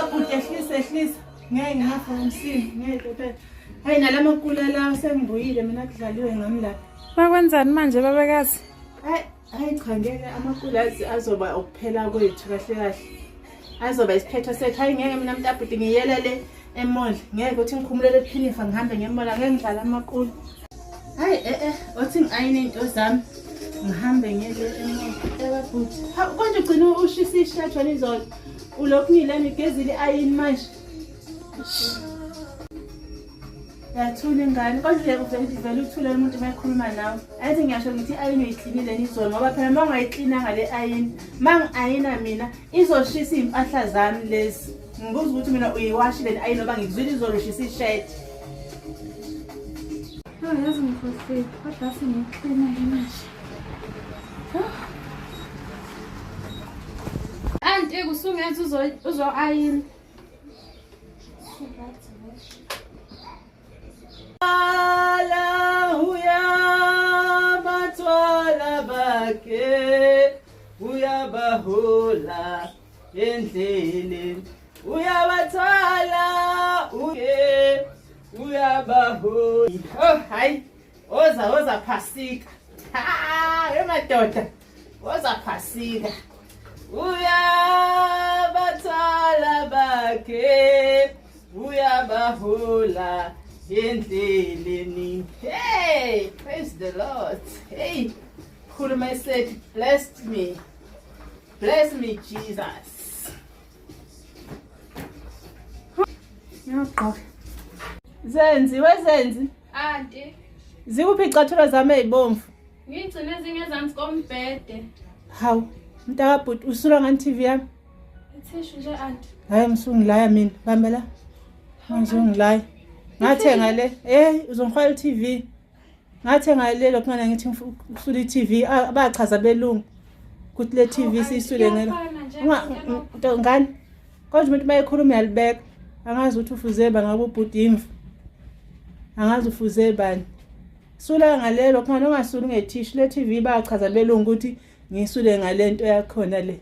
Mntakabhuti ehlisa ehlisa. Ngeke ngafa umsindo, ngeke phela. Hayi nalamakula lawa sengibuyile mina kudlaliwe ngami lapha. Bakwenzani manje babekazi? Hayi hayi cha ngeke amakulazi azoba ukuphela kwethu kahle kahle. Azoba isiphetho sethu. Hayi ngeke mina mntabhuti ngiyelele emall. Ngeke ukuthi ngikhumulele ephinifa ngihambe ngemall ngeke ngidlala amakula. Hayi eh eh othi ngiayine into zami ngihambe ngiyele emall. Ebabhuti. Ha konje ugcina ushisa ishirt wena izolo. Ulokhu ngilami igezile ayini manje. Yathula ingane kodwa uvele uvele uthule umuntu uma ekhuluma nawe. Ayithi ngiyasho ngithi i-ayini uyiklinile izolo ngoba phela uma ungayiklinanga le ayini, uma ngi-ayina mina izoshisa iy'mpahla zami lezi. Ngibuza ukuthi mina uyiwashile le ayini ngoba ngikuzwile izolo ushisa ishirt. Oh, yazi ngikhohliwe kodwa sengiklina-ke manje. Anti kusungenza uzo-ayina. Uyabathwala bakhe uyabahola endleleni uyabathwala uye uyabahola. Oh hayi oza oza phasika. Ha emadoda oza phasika. Uyabathwala bakhe uyabahola endleleni. Hey, praise the Lord. Hey, Khuluma said, blessed me. Bless me, Jesus. Ngiyagqoka. Zenzi, wezenzi. Anti. Zikuphi icathulo zami ezibomvu? Ngigcine zingezansi kombhede. Hawu, mntakabhuti usula ngani TV yami? Ithishu nje anti. Hayi msungilaya mina, bamba la. Msungilaya. Ngathenga le. Eh, uzongihwala i-TV. Ngathenga le lokhu ngana ngithi usula i-TV, bachaza belungu ukuthi le TV siyisule ngelo. Unga ngani? Konje umuntu mayekhuluma uyalibeka. Angazi ukuthi ufuze bani ngabe ubhuti imvu. Angazi ufuze bani. Sula ngalelo khona ungasuli ngethishu le TV bachaza belungu ukuthi ngisule ngalento yakhona le.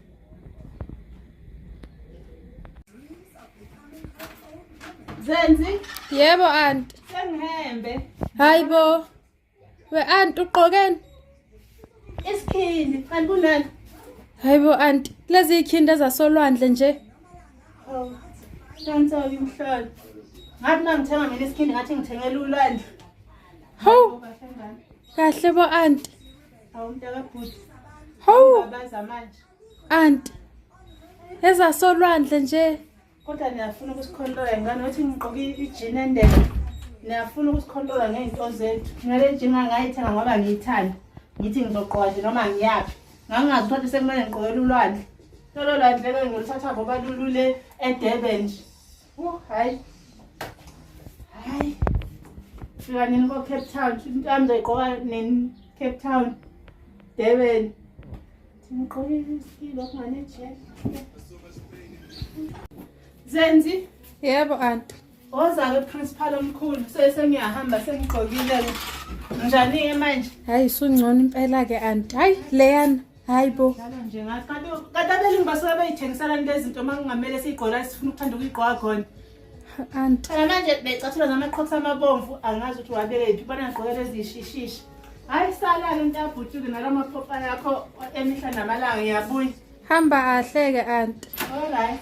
Zenzi? Yebo anti. Sengihembe. Hayibo. We anti uqokeni? Isikhindi, kanti kunani? Hayibo anti, lezi ikhindi ezasolwandle nje. Oh. Kanti imhlolo. Ngathi mangithenga mina isikhindi ngathi ngithengela ulwandle. Hawu. Kahle bo anti. Hawu mntakabhuti. Hawu. Babaza manje. Anti. Ezasolwandle nje. Kodwa niyafuna ukusikhontrola ngane wathi ngigqoke ijini ende. Niyafuna ukusikhontrola ngey'nto zethu. Mina le jini ngangayithenga ngoba ngiyithanda. Ngithi ngizogqoka nje noma ngiyaphi. Ngangingazi ukuthi sekumele ngigqokele ulwandle. Lolo lwandle-ke ngiluthatha ngoba lulule eDurban nje. Hayi. Hayi. Fika nini ko-Cape Town? Into yami ngizoyigqoka nini? Cape Town. Durban. Ngigqoke isikilo kunganejele. Zenzi? Yebo anti. Woza-ke principal omkhulu sengiyahamba sengigqokile-ke. Njani-ke manje? Hayi sungcono impela-ke anti. Hayi leyana. Hayi bo. Dlala nje ngathi kanti kanti abelungu basuke beyithengisela lezi zinto uma kungamele siyigqoka sifuna ukuthanda ukuyigqoka khona. Anti. Phela manje becathula namaqhokisa amabomvu angazi ukuthi wabeke yiphi bona ngigqoke lezi yishishishi. Hayi sala-ke ntabhutuke nalamaphopha yakho emihla namalanga ngiyabuya. Hamba kahle-ke anti. All right.